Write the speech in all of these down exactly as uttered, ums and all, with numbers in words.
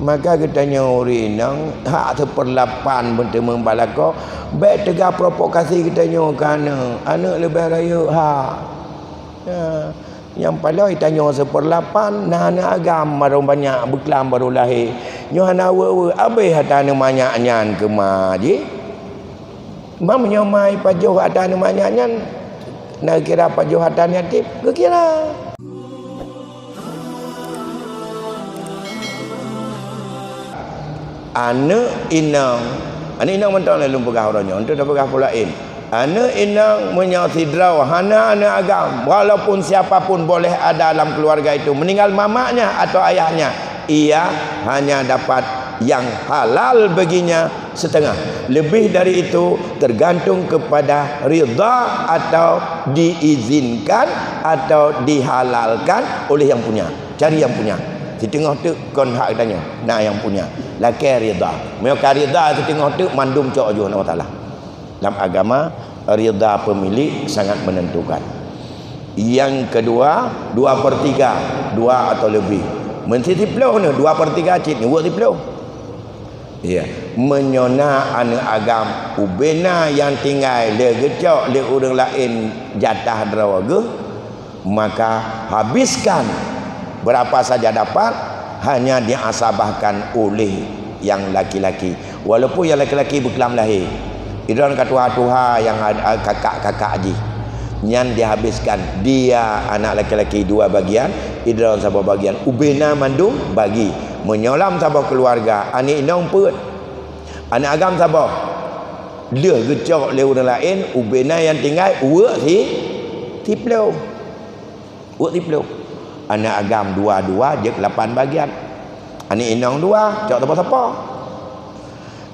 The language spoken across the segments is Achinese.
Maka geutanyoe ureueng inong hak seupeurlapan beuteumeung bak lakoe, bèk teuga provokasi geutanyoe keu aneuk. Aneuk leubeh rayeuk hak. Ya. Nyang paleng tanyoe seupeurlapan, na aneuk agam barô banyak beuklam barô lahé. Nyoe hana weuek-weuek, abéh ata aneuk manyak nyan keu ma jih. Ma meunyoe ma jipajoh ata aneuk manyak nyan, na geukira pajoh ata aneuk yatim, geukira. Aneuk inong, aneuk inong mantong lé lôn peugah uroe nyoe, untuk tapeugah peue laén. Aneuk inong meunyoe sidroe hana aneuk agam, walaupun siapa pun boleh ada dalam keluarga itu, meninggal mamaknya atau ayahnya, ia hanya dapat yang halal baginya setengah. Lebih dari itu, tergantung kepada ridha atau diizinkan atau dihalalkan oleh yang punya. Cari yang punya. Siteungoh teuk kon hak geutanyoe, na yang punya. Lakèe ridha. Meunyoe ka ridha siteungoh teuk, mandum cok ju, na masalah. Dalam agama, ridha pemilik sangat menentukan. Yang kedua, dua per tiga, dua atau lebih. Meunsi siploh nyoe, dua per tiga cit nyoe, weuek siploh. Ya, meunyoe na aneuk agam, ubena nyang tinggai lé geucok lé ureueng laén jatah droe geuh, maka habiskan berapa saja dapat, hanya diasabahkan oleh yang laki-laki. Walaupun yang laki-laki beuklam lahé, idroen ka tuha-tuha nyang ad-, a, kakak-kakak jih. Nyan dihabiskan, dia anak laki-laki dua bagian, idroen saboh bagian. Ubena mandum bagi. Meunyoe lam saboh keuluwarga, aneuk inong peuet, aneuk agam saboh, lheueh geucok lé ureueng laén, ubena nyang tinggai, weuek si, siploh. Weuek siploh. Aneuk agam dua-dua jeuet lapan bagian. Aneuk inong dua, cok saboh-saboh.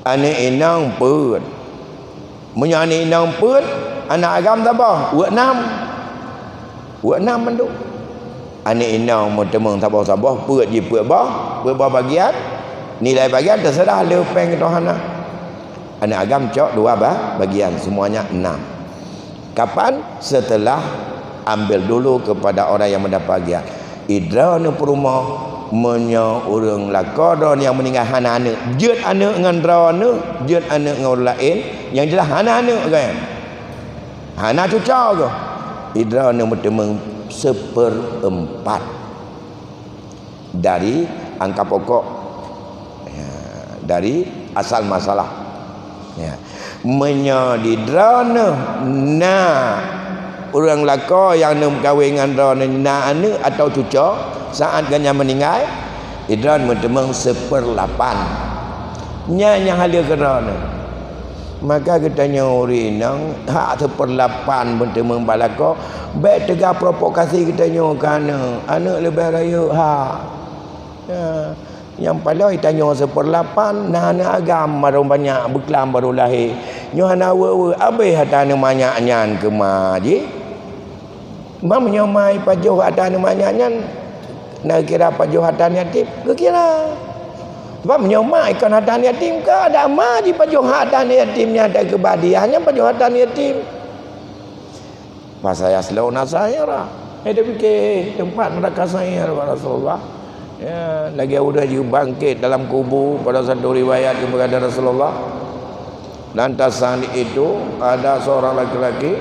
Aneuk inong peuet. Meunyoe aneuk inong peuet, aneuk agam saboh, weuek nam. Weuek nam mandum. Aneuk inong meuteumeung saboh-saboh, peuet jih peuet boh, peuet boh bagian. Nilai bagian teuseurah lé péng atau hana. Aneuk agam cok dua ba-, bagian, semuanya enam. Kapan? Setelah ambil dulu kepada orang yang mendapat bagian. Idroeneuh peurumoh, meunyoe ureueng lakoe droeneuh nyang meuninggai hana aneuk, jeuet aneuk ngon droeneuh, jeuet aneuk ngon ureueng laén, nyang jeulaih hana aneuk, kan? Hana cuco geuh. Idroeneuh meuteumeung seupeureuempat dari angka pokok. Ya, dari asal masalah. Ya. Meunyoe di droeneuh na ureueng lakoe nyang neumeukawen ngon droeneuh na aneuk atau cuco, saat gobnyan meuninggai, idroeneuh meuteumeung seupeurlapan. Nyan nyang haleue keu droeneuh. Maka geutanyoe ureueng inong hak seupeurlapan beuteumeung bak lakoe, bèk teuga provokasi geutanyoe keu aneuk. Aneuk leubeh rayeuk hak. Ya. Nyang paleng tanyoe seupeurlapan, na aneuk agam barô banyak beuklam barô lahé. Nyoe hana weuek-weuek, abéh ata aneuk manyak nyan keu ma jih. Ma meunyoe ma jipajoh ata aneuk manyak nyan, na geukira pajoh ata aneuk yatim, geukira. Sebab meunyoe ma ikon ata aneuk yatim, ka ada ma jipajoh ata aneuk yatim nyan, ata keubadiah nyan pajoh ata aneuk yatim. Fasayaslawna sa'ira. Eh, dia fikir, eh, tempat neraka sa'ir, kata Rasulullah. Ya, lagèe ureueng jih bangkit dalam kubu, pada satu riwayat geupeugah lé Rasulullah. Lantas saat itu, ada seorang laki-laki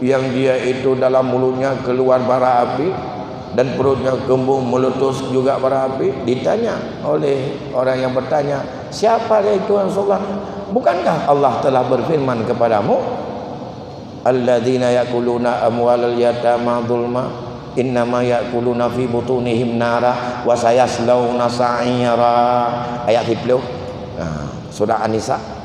yang dia itu dalam mulutnya keluar bara api dan perutnya kembung meletus juga bara api. Ditanya oleh orang yang bertanya, "Siapa dia itu, ya Rasulullah? Bukankah Allah telah berfirman kepadamu, 'Alladzina ya'kuluna amwalal yatama zulma, innama ya'kuluna fi butunihim nara, wa sayaslawna sa'ira.'" Ayat siploh. Ha, surah An-Nisa.